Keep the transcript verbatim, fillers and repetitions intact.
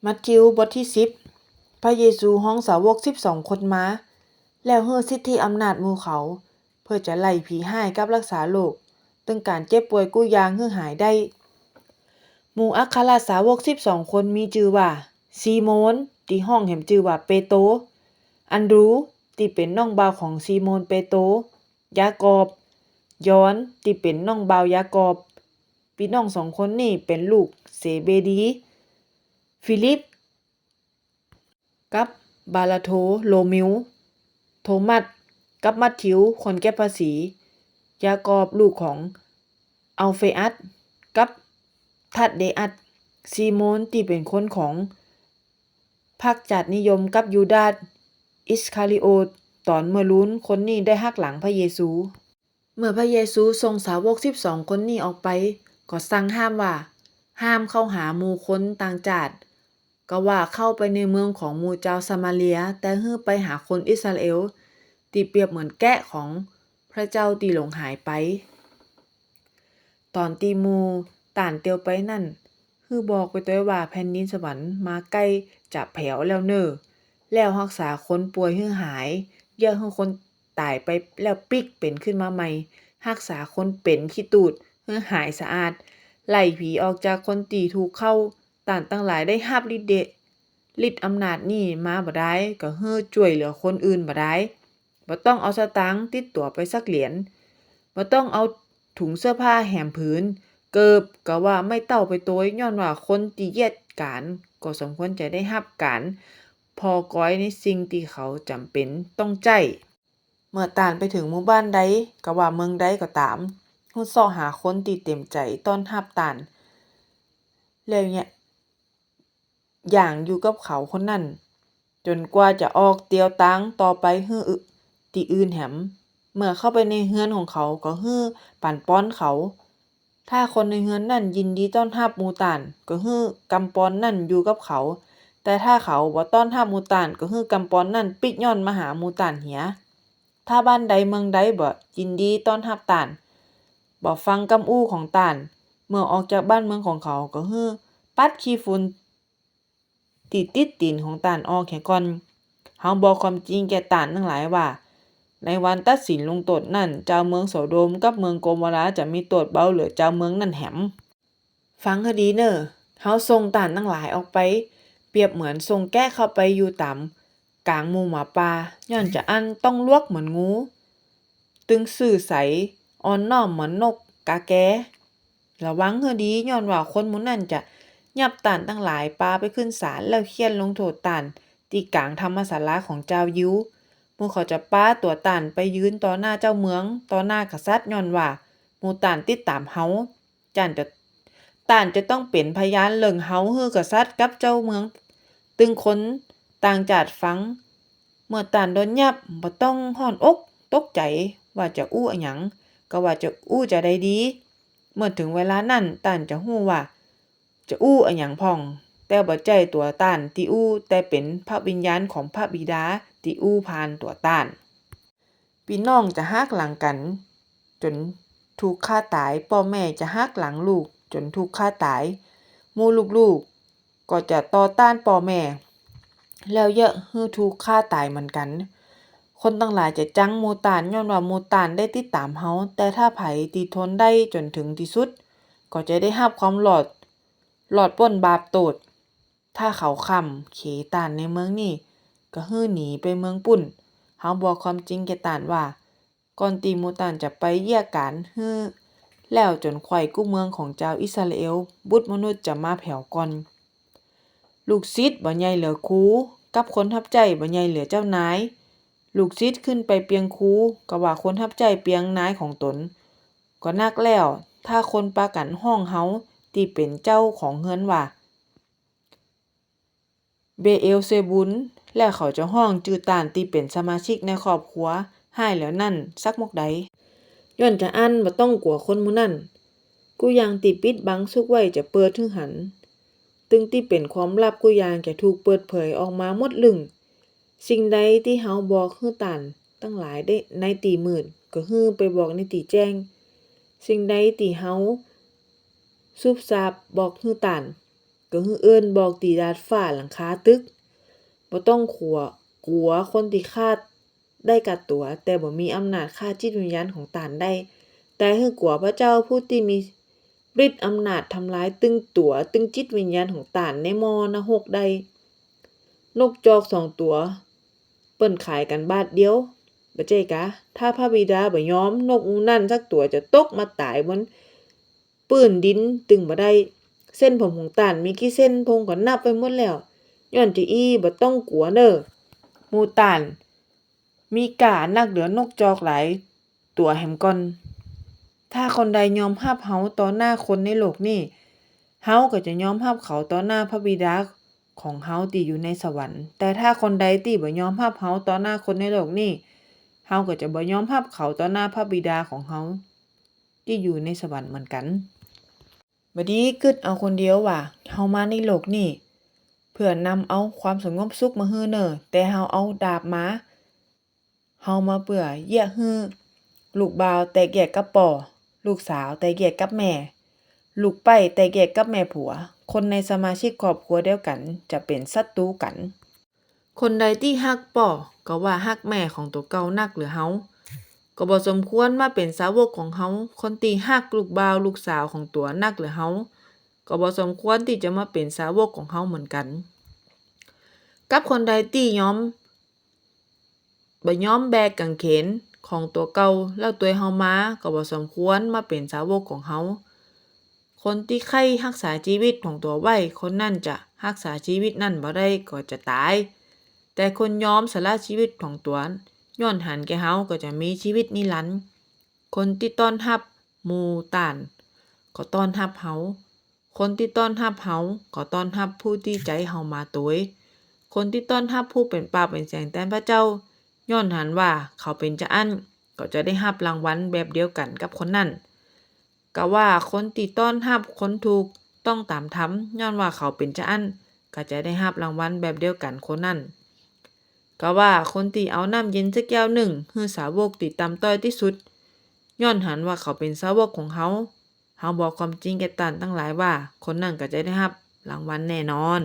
มัทธิวบทตี้สิบ พระเยซูฮ้องสาวกสิบสองคนมา แล้วหื้อสิทธิอำนาจหมู่เขา เปื้อจะไล่ผีฮ้ายกับฮักษาโรค ตึงก๋านเจ็บป่วยกู้อย่างหื้อหายได้ หมู่อัครสาวกสิบสองคนมีจื้อว่า ซีโมน ตี้ฮ้องแหมจื้อว่าเปโตร อันดรูว์ ตี้เป๋นน้องบ่าวของซีโมนเปโตร ยากอบ ยอห์น ตี้เป๋นน้องบ่าวยากอบ ปี้น้องสองคนนี้เป๋นลูกเศเบดี ฟีลิป กับบารโธโลมิว โทมัส กับมัทธิว คนเก็บภาษี ยากอบ ลูกของอัลเฟอัส กับธัดเดอัส ซีโมน ตี้เป๋นคนของพรรคจ้าดนิยม กับยูดาสอิสคาริโอท ต๋อนเมื่อลูนคนนี้ได้หักหลังพระเยซู เมื่อพระเยซูส่งสาวกสิบสองคนนี้ออกไป ก็สั่งห้ามว่า ห้ามเข้าหาหมู่คนต่างจ้าด กาว่าเข้าไปในเมืองของหมู่จาวสะมาเรีย แต่หื้อไปหาคนอิสราเอล ตี้เปรียบเหมือนแกะของพระเจ้าตี้หลงหายไป ต๋อนตี้หมู่ต้านเตียวไปนั้น หื้อบอกไปตวยว่า แผ่นดินสวรรค์มาใก้จะแผวแล้วเน่อ แล้วฮักษาคนป่วยหื้อหาย เยียะหื้อคนต๋ายไปแล้วปิ๊กเป๋นขึ้นมาใหม่ ฮักษาคนเป๋นขี้ตูดหื้อหายสะอาด ไล่ผีออกจากคนตี้ถูกเข้า ต้านตังหลายได้ฮับฤทธิ์เดช ฤทธิ์อำนาจนี้มาบ่ดาย ก็หื้อจ้วยเหลือคนอื่นบ่ดาย บ่ต้องเอาสตางค์ติดตั๋วไปสักเหรียญ บ่ต้องเอาถุงเสื้อผ้าแหมผืน เกิบกาว่าไม้เต้าไปตวย ย้อนว่าคนตี้เยียะก๋านก็สมควรจะได้ฮับก๋านผ่อกอยในสิ่งตี้เขาจ๋ำเป๋นต้องใจ๊ เมื่อต้านไปเถิงหมู่บ้านใด กาว่าเมืองใดก็ต๋าม หื้อเซาะหาคนตี้เต๋มใจ๋ต้อนฮับต้าน แล้วเยียะ อย่างอยู่กับเขาคนนั้น จ๋นกว่าจะออกเตียวตางต่อไปหื้อตี้อื่นแหม เมื่อเข้าไปในเฮือนของเขาก็หื้อปั๋นปอนเขา ถ้าคนในเฮือนนั้นยินดีต้อนฮับหมู่ต้าน ก็หื้อกำปอนนั้นอยู่กับเขา แต่ถ้าเขาบ่ต้อนฮับหมู่ต้าน ก็หื้อกำปอนนั้นปิ๊กย่อนมาหาหมู่ต้านเหีย ถ้าบ้านใดเมืองใดบ่ยินดีต้อนฮับต้าน บ่ฟังกำอู้ของต้าน เมื่อออกจากบ้านเมืองของเขา ก็หื้อปัดขี้ฝุ่นตี้ติดตี๋นของต้านออกเหียก่อน เฮาบอกความจริงแก่ต้านตังหลายว่า ในวันตัดสินลงโต้ษนั้น จาวเมืองโสโดมกับเมืองโกโมราห์จะมีโต้ษเบาเหลือจาวเมืองนั้นแหม ฟังหื้อดีเน่อ เฮาส่งต้านตังหลายออกไป เปรียบเหมือนส่งแกะเข้าไปอยู่ต๋ามก๋างหมู่หมาป่า ย้อนจาอั้นต้องหลวกเหมือนงู ตึงซื่อใส อ่อนน้อมเหมือนนกกาแก ระวังหื้อดี ย้อนว่าคนหมู่นั้นจะยับต้านตังหลายปาไปขึ้นศาล แล้วเฆี่ยนลงโต้ษต้านตี้ก๋างธรรมศาลาของจาวยิว หมู่เขาจะปาตั๋วต้านไปยืนต่อหน้าเจ้าเมือง ต่อหน้ากษัตริย์ ย้อนว่าหมู่ต้านติดต๋ามเฮา ต้านจะ ต้านจะต้องเป๋นพยานเรื่องเฮาหื้อกษัตริย์กับเจ้าเมือง ตึงคนต่างจ้าดฟัง เมื่อต้านโดนยับ บ่ต้องฮ้อนอกตกใจ๋ว่าจะอู้อะหยัง กาว่าจะอู้จาใดดี เมื่อเถิงเวลานั้น ต้านจะฮู้ว่าจะอู้อะหยังพ่อง แต่บ่ใจ้ตั๋วต้านตี้อู้ แต่เป๋นพระวิญญาณของพระบิดาตี้อู้ผ่านตั๋วต้าน ปี้น้องจะหักหลังกั๋นจ๋นถูกฆ่าต๋าย ป้อแม่จะหักหลังลูกจ๋นถูกฆ่าต๋าย หมู่ลูกๆ ก็จะต่อต้านป้อแม่ แล้วเยียะหื้อถูกฆ่าต๋ายเหมือนกั๋น คนตังหลายจะจังหมู่ต้าน ย้อนว่าหมู่ต้านได้ติดต๋ามเฮา แต่ถ้าใผตี้ทนได้จ๋นเถิงตี้สุด ก็จะได้ฮับความรอด รอดป๊นบาปโต้ษ ถ้าเขาข่มเหงต้านในเมืองนี้ ก็หื้อหนีไปเมืองปุ้น เฮาบอกความจริงแก่ต้านว่า ก่อนตี้หมู่ต้านจะไปเยียะก๋านหื้อแล้วจ๋นไขว่กู้เมืองของจาวอิสราเอล บุตรมนุษย์จะมาแผวก่อน ลูกศิษย์บ่ใหญ่เหลือครู กับคนฮับใจ๊บ่ใหญ่เหลือเจ้านาย ลูกศิษย์ขึ้นไปเปียงครู กาว่าคนฮับใจ๊เปียงนายของตน ก็นักแล้ว ถ้าคนปากั๋นฮ้องเฮาตี้เป๋นเจ้าของเฮือนว่า เบเอลเซบูล แล้วเขาจะฮ้องจื้อต้านตี้เป๋นสมาชิกในครอบครัวฮ้ายเหลือนั้นสักมกใด ย้อนจาอั้นบ่ต้องกั๋วคนหมู่นั้น กู้อย่างตี้ปิดบังซุกไว้จะเปิดหื้อหัน ตึงตี้เป๋นความลับกู้อย่างจะถูกเปิดเผยออกมาหมดลึ้ง สิ่งใดตี้เฮาบอกหื้อต้านตังหลายได้ในตี้มืด ก็หื้อไปบอกในตี้แจ้ง สิ่งใดตี้เฮาซุบซาบบอกหื้อต้าน ก็หื้อเอิ้นบอกตี้ดาดฟ้าหลังคาตึก บ่ต้องกั๋ว กั๋วคนตี้ฆ่าได้ก้าตั๋ว แต่บ่มีอำนาจฆ่าจิตวิญญาณของต้านได้ แต่หื้อกั๋วพระเจ้าผู้ตี้มีฤทธิ์อำนาจทำลายตึงตั๋วตึงจิตวิญญาณของต้านในหม้อนรกได้ นกจอกสองตั๋ว เปิ้นขายกั๋นบาทเดียว บ่ใจ้กา ถ้าพระบิดาบ่ยอม นกหมู่นั้นสักตั๋วจะตกมาต๋ายบน ปื้นดินตึงบ่ได้ เส้นผมของต้านมีกี่เส้น พระองค์ก็นับไว้หมดแล้ว ย้อนจาอี้บ่ต้องกั๋วเน่อ หมู่ต้านมีก้านักเหลือนกจอกหลายตั๋วแหมก่อน ถ้าคนใดยอมฮับเฮาต่อหน้าคนในโลกนี้ เฮาก็จะยอมฮับเขาต่อหน้าพระบิดาของเฮาตี้อยู่ในสวรรค์ แต่ถ้าคนใดตี้บ่ยอมฮับเฮาต่อหน้าคนในโลกนี้ เฮาก็จะบ่ยอมฮับเขาต่อหน้าพระบิดาของเฮา ตี้อยู่ในสวรรค์เหมือนกั๋น บ่ดีกึ๊ดเอาคนเดียวว่า เฮามาในโลกนี้ เปื้อนำเอาความสงบสุขมาหื้อเน่อ แต่เฮาเอาดาบมา เฮามาเปื้อเยียะหื้อลูกบ่าวแตกแยกกับป้อ ลูกสาวแตกแยกกับแม่ ลูกใป๊แตกแยกกับแม่ผัว คนในสมาชิกครอบครัวเดียวกั๋นจะเป๋นศัตรู๋กั๋น คนใดตี้ฮักป้อ ก็ว่าฮักแม่ของตั๋วเก่านักเหลือเฮา ก็บ่สมควรมาเป๋นสาวกของเฮา คนตี้ฮักลูกบ่าวลูกสาวของตั๋วนักเหลือเฮา ก็บ่สมควรตี้จะมาเป๋นสาวกของเฮาเหมือนกั๋น กับคนใดตี้ยอม บ่ยอมแบกก๋างเขนของตั๋วเก่าแล้วตวยเฮามา ก็บ่สมควรมาเป๋นสาวกของเฮา คนตี้ใค่ฮักษาจีวิตของตั๋วไว้ คนนั้นจะฮักษาจีวิตนั้นบ่ได้ก็จะต๋าย แต่คนยอมสละจีวิตของตั๋ว ย้อนหันแก่เฮาก็จะมีจีวิตนิรันดร์ คนตี้ต้อนฮับหมู่ต้าน ก็ต้อนฮับเฮา คนตี้ต้อนฮับเฮา ก็ต้อนฮับผู้ตี้ใจ๊เฮามาตวย คนตี้ต้อนฮับผู้เป๋นปากเป๋นเสียงแตนพระเจ้า ย้อนหันว่าเขาเป๋นจาอั้น ก็จะได้ฮับรางวัลแบบเดียวกั๋นกับคนนั้น กาว่าคนตี้ต้อนฮับคนถูกต้องต๋ามธรรม ย้อนว่าเขาเป๋นจาอั้น ก็จะได้ฮับรางวัลแบบเดียวกั๋นคนนั้น กาว่าคนตี้เอาน้ำเย็นสักแก้วนึ่งหื้อสาวกตี้ต่ำต้อยตี้สุด ย้อนหันว่าเขาเป๋นสาวกของเฮา เฮาบอกความจริงแก่ต้านตังหลายว่า คนนั้นก็จะได้ฮับรางวัลแน่นอน